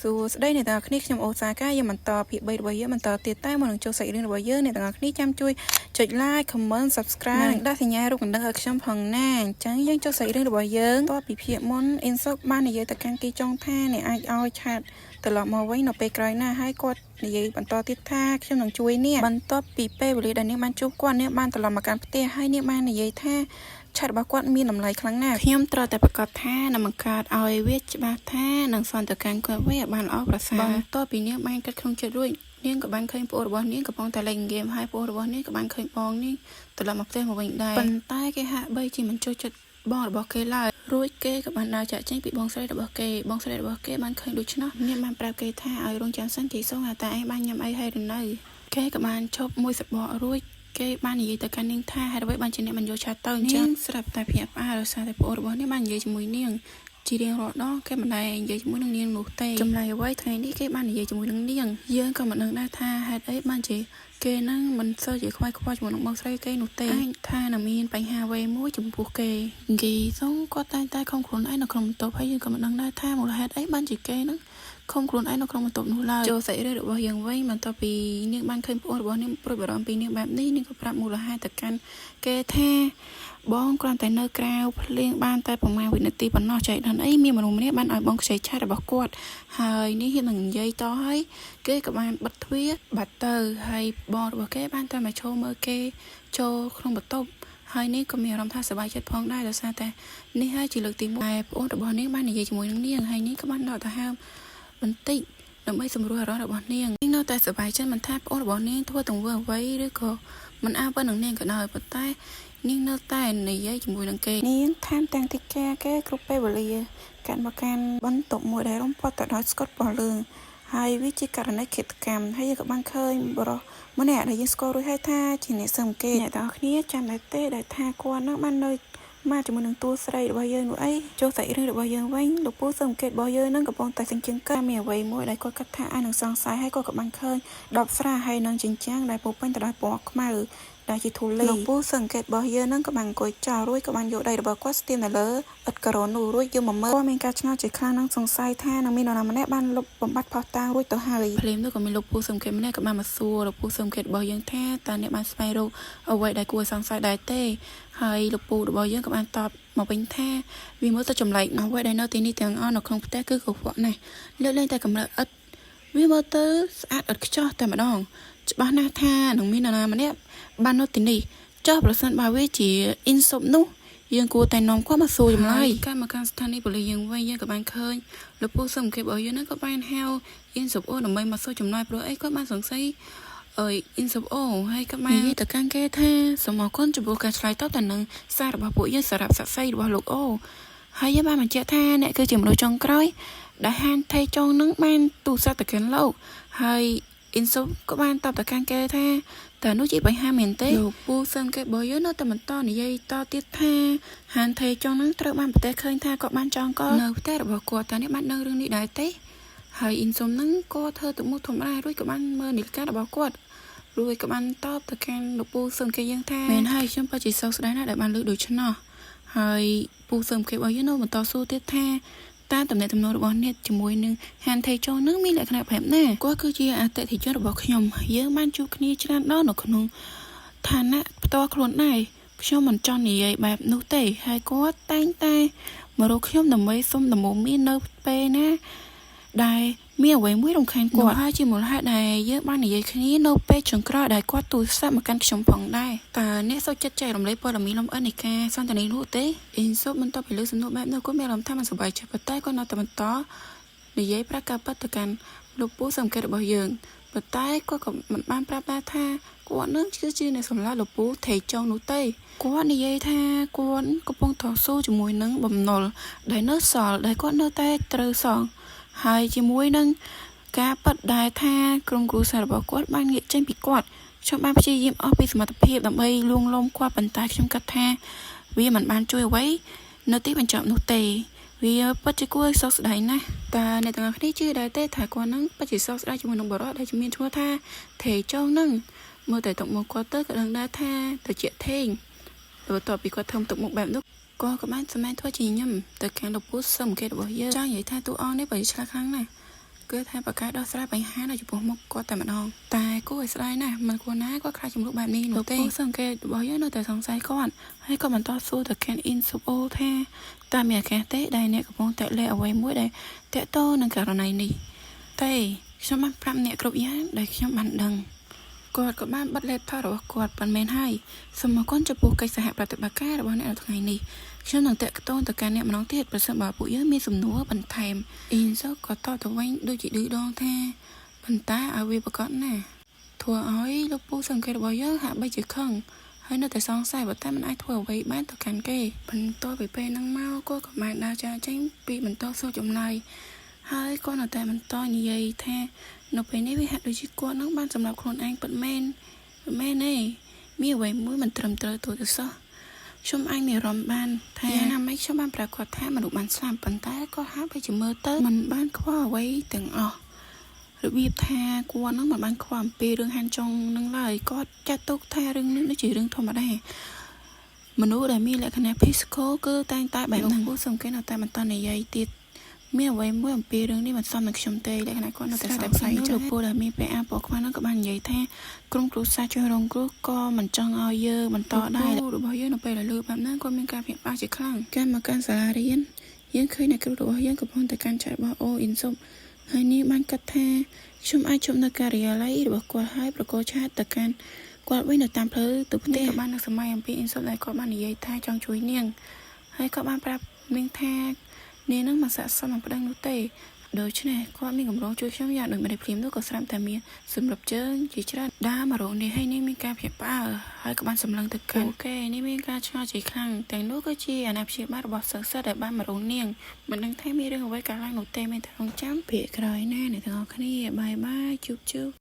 សួស្តីអ្នកទាំងអស់គ្នាខ្ញុំអូសាកាយើងបន្តភាគ3របស់យើងបន្តទៀតតែមុននឹងចូលសាច់រឿងរបស់យើងអ្នកទាំងអស់គ្នាចាំជួយចុច like comment subscribe និងដាក់សញ្ញារូបកណ្ដឹងឲ្យខ្ញុំផងណាអញ្ចឹងយើងចូលសាច់រឿងរបស់យើងតពីភាគមុនអ៊ីនសុកបាននិយាយទៅកាន់គីចុងថាអ្នកអាចឲ្យឆាតត្រឡប់មកវិញនៅពេលក្រោយណាហើយគាត់និយាយបន្តទៀតថាខ្ញុំនឹងជួយអ្នកបន្ទាប់ពីពេលវេលាដែលនាងបានជួបគាត់នាងបានត្រឡប់មកកាន់ផ្ទះហើយនាងបាននិយាយថាឆាតរបស់គាត់មានតម្លៃខ្លាំងណាស់ខ្ញុំត្រូវតែប្រកាសថានឹងបង្កើតឲ្យវាច្បាស់ថានឹងសន្តិកាន់គាត់វិញឲ្យបានល្អប្រសើរបន្ទាប់ពីនាងបានគិតក្នុងចិត្តរួចនាងក៏បានឃើញប្អូនរបស់នាងកំពុងតែលេងហ្គេមហើយប្អូនរបស់នាងក៏បានឃើញបងនាងត្រឡប់មកផ្ទះមកវិញដែរប៉ុន្តែគេហាក់បីជាមិនចូលចិត្តបងរបស់គេឡើយរួចគេក៏បានដើរចាក់ចេញពីបងស្រីរបស់គេបងស្រីរបស់គេបានឃើញដូច្នោះនាងបានប្រាប់គេថាឲ្យរងចាំសិនទីសងអាតាឯងបានញ៉ាំអីហើយឬនៅគេក៏បានឈប់មួយសបករួចគេបាននិយាយទៅកាន់នាងថាហេតុអ្វីបានជាអ្នកមិនយកឆាតទៅអញ្ចឹងស្រាប់តែភ្ញាក់ផ្អើលដោយសារតែប្អូនរបស់នាងបាននិយាយជាមួយនាងជារៀងរាល់ដងគេមិនដែលនិយាយជាមួយនឹងនាងនោះទេចម្លែកអ្វីថ្ងៃនេះគេបាននិយាយជាមួយនឹងនាងយើងក៏មិនដឹងដែរថាហេតុអីបានជាគេនឹងមិនសូវជាខ្វាយខ្វល់ជាមួយនឹងបងស្រីគេនោះទេអាចថានឹងមានបញ្ហាអ្វីមួយចំពោះគេគេសុងគាត់តែងតែខំខ្លួនឯងនៅក្នុងបន្ទប់ហើយយើងក៏មិនដឹងដែរថាមូលហេតុអីបានជាគេនឹងខំខ្លួនឯងនៅក្នុងបន្ទប់នោះឡើយចូលសាច់រឿងរបស់យើងវិញបន្ទាប់ពីនាងបានឃើញប្អូនរបស់នាងព្រួយបារម្ភពីនាងបែបនេះនាងក៏ប្រាប់មូលហេតុទៅកាន់គេថាបងគ្រាន់តែនៅក្រៅភ្លៀងបានតែប្រហែលវិនាទីប៉ុណ្ណោះចៃដន្យអីមានមនុស្សម្នាក់បានឲ្យបងខ្ចីឆាតរបស់គាត់ហើយនេះហ៊ាននឹងនិយាយតហើយគេក៏បានបិទទ្វារបាត់ទៅហើយបងរបស់គេបានតែមកឈរមើលគេចូលក្នុងបន្ទប់ហើយនេះក៏មានអារម្មណ៍ថាសប្បាយចិត្តផងដែរដោយសារតែនេះហើយជាលើកទី1ដែលប្អូនរបស់នាងបាននិយាយជាមួយនឹងនាងហើយនេះក៏បានដកដង្ហើមបន្តិចដើម្បីសម្រួលអារម្មណ៍របស់នាងនាងនៅតែសប្បាយចិត្តមិនថាប្អូនរបស់នាងធ្វើទង្វើអ្វីឬក៏មិនអើពើនឹងនាងក៏ដោយប៉ុន្តែនាងនៅតែនិយាយជាមួយនឹងគេនាងថែមទាំងតិចការគេគ្រប់ពេលវេលាកាន់មកកាន់បន្ទប់មួយដែលរុំព័ទ្ធទៅដោយស្កុតពណ៌លឿងហើយវាជាករណីឃាតកម្មហើយយើងក៏បានឃើញបុរសម្នាក់ដែលយើងស្គាល់រួចហើយថាជាអ្នកសឹមគេអ្នកទាំងអស់គ្នាចាំតែទេដែលថាគាត់នឹងបាននៅមកជាមួយនឹងតួស្រីរបស់យើងនោះអីចូលសាច់រឿងរបស់យើងវិញលោកពូសឹមកេតរបស់យើងនឹងកំពុងតែសញ្ជឹងកើមានអ្វីមួយដែលគាត់គិតថាអាចនឹងសង្ស័យហើយគាត់ក៏បានឃើញដបស្រាហើយនឹងចិញ្ចាំងដែលពោពេញទៅដោយពណ៌ខ្មៅដែលជាធូលីលោកពូសង្កេតរបស់យើងនឹងក៏បានអង្គុយចោលរួចក៏បានយកដៃរបស់គាត់ស្ទៀមនៅលើឥដ្ឋការ៉ូនោះរួចយកមកមើលគាត់មានការឆ្ងល់ជាខ្លាំងនឹងសង្ស័យថានឹងមាននរណាម្នាក់បានលុបបំបត្តិផុសតាងរួចទៅហើយភ្លាមនោះក៏មានលោកពូសង្កេតម្នាក់ក៏បានមកសួរលោកពូសង្កេតរបស់យើងថាតើអ្នកបានស្វែងរកអ្វីដែលគួរឲ្យសង្ស័យដែរទេហើយលោកពូរបស់យើងក៏បានតបមកវិញថាវាមើលទៅចម្លែកអ្វីដែលនៅទីនេះទាំងអស់នៅក្នុងផ្ទះគឺកខ្វក់ណាស់លើកលែងតែកម្រិតឥដ្ឋវាមើលទៅស្អាតឥតខ្ចោះតែម្ដងច្បាស់ណាស់ថានឹងមាននរណាម្នាក់បាននៅទីនេះចុះប្រសិនបើវាជាអ៊ីនសុបនោះយើងគួរតែនាំគាត់មកសួរចម្លើយការមកកាន់ស្ថានីយ៍ប៉ូលីសយើងវិញយើងក៏បានឃើញលោកពូសង្កេតរបស់យើងហ្នឹងក៏បានហៅអ៊ីនសុបអូដើម្បីមកសួរចម្លើយព្រោះអីគាត់បានសង្ស័យអើយអ៊ីនសុបអូហើយក៏បាននិយាយទៅកាន់គេថាសូមអរគុណចំពោះការឆ្លើយតបទៅនឹងសាររបស់ពួកយើងសម្រាប់សាក្សីរបស់លោកអូហើយយើងបានបញ្ជាក់ថាអ្នកគឺជាមនុស្សចុងក្រោយដែលហានថេចុងនឹងបានទូរស័ព្ទទៅកាន់លោកហើយអ៊ីនសុបក៏បានតបទៅកាន់គេថាតើនោះជាបញ្ហាមែនទេលោកពូសឹងគេរបស់យើងនៅតែបន្តនិយាយតទៀតថាហានថេចុងនឹងត្រូវបានប្រទេសឃើញថាគាត់បានចងកនៅផ្ទះរបស់គាត់តើនេះបានដឹងរឿងនេះដែរទេហើយអ៊ីនសុំនឹងក៏ធ្វើទឹកមុខធម្មតារួចក៏បានមើលនាឡិការបស់គាត់រួចក៏បានតបទៅកាន់លោកពូសឹងគេយើងថាមែនហើយខ្ញុំពិតជាសោកស្ដាយណាស់ដែលបានលើដូច្នោះហើយពូសឹងគេរបស់យើងនៅបន្តសួរទៀតថាតើតំណែងតំណងរបស់អ្នកជាមួយនឹងហានថេចុងនឹងមានលក្ខណៈបែបណាគាត់គឺជាអតិថិជនរបស់ខ្ញុំយើងបានជួបគ្នាច្រើនដងនៅក្នុងឋានៈផ្ទាល់ខ្លួនដែរខ្ញុំមិនចង់និយាយបែបនោះទេហើយគាត់តែងតែមករកខ្ញុំដើម្បីសុំដំបូន្មាននៅពេលណាដែលមានអ្វីមួយរំខានគាត់ហើយជាមូលហេតុដែលយើងបាននិយាយគ្នានៅពេលចុងក្រោយដែលគាត់ទូរស័ព្ទមកកាន់ខ្ញុំផងដែរតើអ្នកសុខចិត្តចែករំលែកព័ត៌មានលម្អិតនៃការសន្ទនានោះទេអ៊ីនសុបបន្ទាប់ពីលើសំណួរបែបនោះគាត់មានអារម្មណ៍ថាមិនសប្បាយចិត្តប៉ុន្តែគាត់នៅតែបន្តនិយាយប្រាប់ការពិតទៅកាន់លោកពូសង្កេតរបស់យើងប៉ុន្តែគាត់ក៏មិនបានប្រាប់ដែរថាគាត់នឹងគឺជាអ្នកសម្លាប់លោកពូថេចុងនោះទេគាត់និយាយថាគាត់កំពុងតស៊ូជាមួយនឹងបំណុលដែលនៅសល់ដែលគាត់នៅតែត្រូវសងហើយជាមួយនឹងការប៉ັດដែរថាក្រុមគ្រួសាររបស់គាត់បានងាកចេញពីគាត់ខ្ញុំបានព្យាយាមអស់ពីសមត្ថភាពដើម្បីលួងលោមគាត់ប៉ុន្តែខ្ញុំគិតថាវាមិនបានជួយអ្វីនៅទីបញ្ចប់នោះទេវាពិតជាគួរឲ្យសោកស្ដាយណាស់តើអ្នកទាំងអស់គ្នាជឿដែរទេថាគាត់នឹងពិតជាសោកស្ដាយជាមួយនឹងបុរសដែលមានឈ្មោះថាថេចុងនឹងមើលតែទឹកមុខគាត់ទៅក៏ដឹងដែរថាទៅជាថេងបន្ទាប់ពីគាត់ធ្វើទឹកមុខបែបនោះគាត់ក៏បានសម្ដែងធ្វើជាញញឹមទៅកាន់លោកពូសឹមគេរបស់យើងចង់និយាយថាតួអង្គនេះបើឆ្លាតខ្លាំងណាស់ គឺថាបកកែដោះស្រាយបញ្ហានៅចំពោះមុខគាត់តែម្ដងតែគួរឲ្យស្ដាយណាស់មិនគួរណាគាត់ខ្លាចចំនួនបែបនេះនោះទេសង្កេតរបស់យើងនៅតែសង្ស័យគាត់ហើយក៏បន្តសួរទៅកាន់អ៊ីនស៊ុបអូថាតើមានឱកាសទេដែលអ្នកកំពុងតែលេអ្វីមួយដែលតាក់ទងនឹងករណីនេះទេខ្ញុំបានប្រាប់អ្នកគ្រប់យ៉ាងដែលខ្ញុំបានដឹងគាត់ក៏បានបិទ laptop របស់គាត់ប៉ុន្មានហើយសូមអរគុណចំពោះកិច្ចសហប្រតិបត្តិការរបស់អ្នកនៅថ្ងៃនេះខ្ញុំនឹងតាក់ទងទៅកាន់អ្នកម្ដងទៀតប្រសិនបើពួកយើងមានសំណួរបន្ថែមអ៊ីនសូក៏តបទៅវិញដូចជាឌឺដងថាប៉ុន្តែឲ្យវាប្រកបណាស់ធ្វើឲ្យលោកពូសង្កេតរបស់យើងហាក់បីជាខឹងហើយនៅតែសង្ស័យបើតែមិនអាចធ្វើអ្វីបានទៅកាន់គេបន្ទាប់ពីពេលហ្នឹងមកគាត់ក៏បានដើរចាកចេញពីបន្ទប់សួរចម្លើយហើយគាត់នៅតែបន្តនិយាយថានៅពេលនេះវាហាក់ដូចជាគាត់នឹងបានសម្រាប់ខ្លួនឯងពិតមែនពិតមែនទេមានអ្វីមួយមិនត្រឹមត្រូវទៅទៅសោះខ្ញុំអាចមានអារម្មណ៍បានថាយ៉ាងណាមិញខ្ញុំបានប្រាប់គាត់ថាមនុស្សបានស្លាប់ប៉ុន្តែគាត់ហាក់បីជាមើលទៅមិនបានខ្វល់អ្វីទាំងអស់របៀបថាគាត់នឹងមិនបានខ្វល់អំពីរឿងហានចុងនឹងឡើយគាត់ចាត់ទុកថារឿងនេះដូចជារឿងធម្មតាមនុស្សដែលមានលក្ខណៈ physical គឺតែងតែបែបហ្នឹងពូសង្កេតនៅតែបន្តនិយាយទៀតមានអ្វីមួយអំពីរឿងនេះមិនសមនឹងខ្ញុំទេលក្ខណៈគាត់នៅតែសង្ស័យចឹងលោកពូដែលមានពាក់អាពណ៌ខ្មៅហ្នឹងក៏បាននិយាយថាក្រុមគ្រួសារជនរងគ្រោះក៏មិនចង់ឲ្យយើងបន្តដែររបស់យើងនៅពេលដែលលឺបែបហ្នឹងគាត់មានការភ្ញាក់ផ្អើលជាខ្លាំងការមកកាន់សាលារៀនយើងឃើញអ្នកគ្រូរបស់យើងកំពុងតែកាន់ចាក់របស់អូអ៊ីនសុបហើយនេះបានគិតថាខ្ញុំអាចជួបនៅការិយាល័យរបស់គាត់ហើយប្រកល់ឆាតទៅកាន់គាត់វិញនៅតាមផ្លូវទៅផ្ទះក៏បាននឹកសម័យអំពីអ៊ីនសុបដែលគាត់បាននិយាយថាចង់ជួយនាងហើយក៏បានប្រាប់នាងថានាងនឹងមិនស័ក្តិសមនឹងប្តឹងនោះទេដូច្នេះគាត់មានកម្រងជួយខ្ញុំយ៉ាងដូចម្តេចភ្លាមនោះក៏ស្រាប់តែមានសម្រាប់ជើងជាច្រើនដើរមករកនេះហើយនេះមានការភ្ញាក់ផ្អើលហើយក៏បានសម្លឹងទៅកាន់អូខេនេះមានការឆ្ងល់ជាខ្លាំងទាំងនោះគឺជាអាណាព្យាបាលរបស់សិស្សសិស្សដែលបានមករកនាងមិនដឹងថាមានរឿងអ្វីកើតឡើងនោះទេមានតែរងចាំភាគក្រោយណាអ្នកទាំងអស់គ្នាbye bye ជួបជួប។